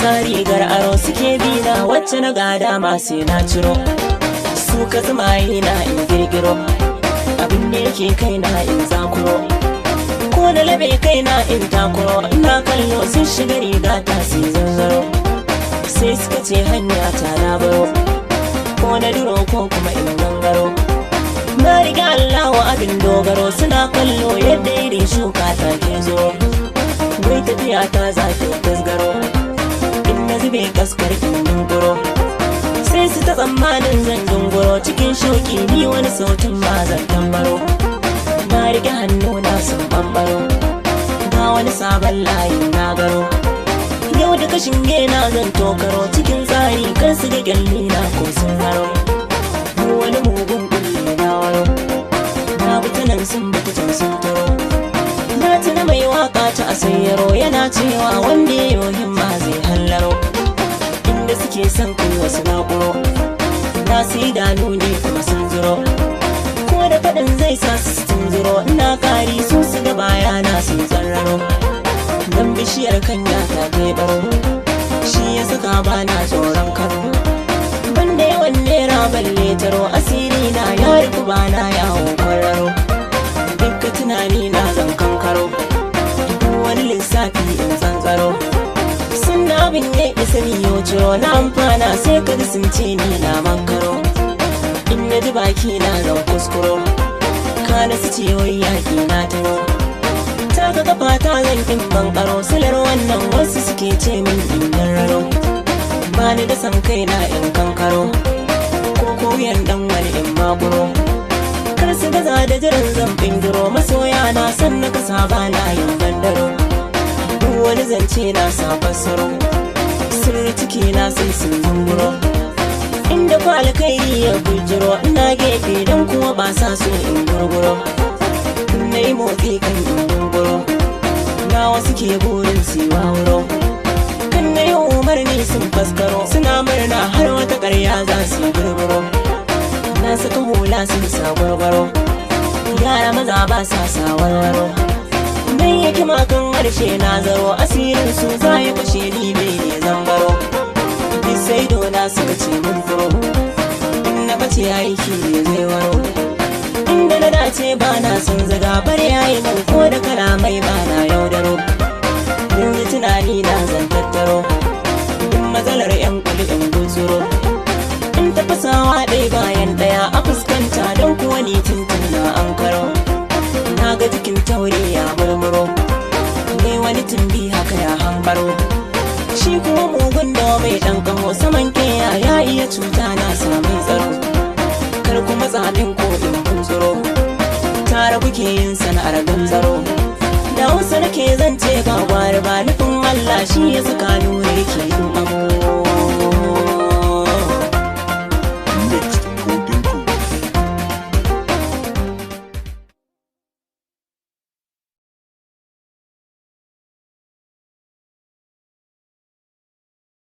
Sa rigar aro suke bina, wacce na gada ma sai na ciro. Su ka zumaye na in girgiro, abin da yake kaina in zakuro. Ko na labe kaina in takuro, ina kallo sun shiga riga ta sai zanzaro. Sai suka ce hanya ta na baro, ko na duro ko kuma in gangaro. Na riga Allah wa abin dogaro, suna kallo yadda irin shuka ta ke zo. Wai tafiya ta zafi tasgaro, in na zube kaskar in dunguro. Sai su ta tsammanin zan dunguro, cikin shauki ni wani sautin ma zan tambaro. Na rike hannu na sun bambaro, ga wani sabon layi na garo. Yau da kashin na zan tokaro, cikin tsari kan su ga kyalli na ko sun haro. Wani mugun kulli na waro, na bi ta nan sun bi ta can sun taro. Na tuna mai waka ta asayyaro, yana cewa wanda ya yi himma zai hallaro. Inda suke son kai wasu naƙuro, na su idanu ne kuma sun zuro. Ko da faɗin zai sa su tunzuro, ina kari su su ga bayana sun tsararo. Dan bishiyar kanya ta kai baro, shi ya saka ba na tsoron karo. Banda yawan nera balle taro, asiri na ya rufu ba na yawo kwararo. Dukka tunani na zan kankaro, duk wani lissafi in tsantsaro. Sun da abin ya isa ni yau ciro, na amfana sai ka ji sun ce ni na makaro. In na ji baki na zan kuskuro, kana su ce wai yaƙi na taro. Taka kafa ta zan in bankaro, silar wannan wasu suke ce min in raro. Ba ni da san kaina in kankaro, ko koyan dan wani in makuro. Kar su gaza da jiran zan bingiro, masoya na san na kasa ba na yin bandaro. Duk wani zance na sa fassaro, sirri ciki na sai sun zunguro. Inda kwa alkhairi ya bujiro, ina gefe don kuwa ba sa so in gurguro. Na yi motsi kan in gurguro, na wasu ke burin su yi wawuro. Kan na yi umarni sun faskaro, suna murna har wata ƙarya za su yi gurguro. Na saka hula sun sa gwargwaro, yara maza ba sa sa warwaro. Dan yake makan harshe na zaro, asirin su za ya fashe ni ne zambaro. Duk sai dona suka ce mun furo, in na bace aiki ne zai waro. Inda na dace ba na son zaga, bare yayi mun ko da kalamai ba na yaudaro. Yanzu tunani na zan tattaro, duk matsalar yan kuli in gutsuro. In tafasawa ɗaya bayan ɗaya a fuskanta, don kuwa ni tuntun na an karo. Na ga jikin taure ya murmuro, ne wani tumbi haka ya hambaro. Shi kuma mugun da mai ɗan kaho saman keya ya iya cuta na sami tsaro. Kar kuma tsamin ko in kuntsuro, tare kuke yin sana'ar ganzaro. Da wasu nake zance ba gwari ba, nufin Allah shi ya saka nura yake yin amo.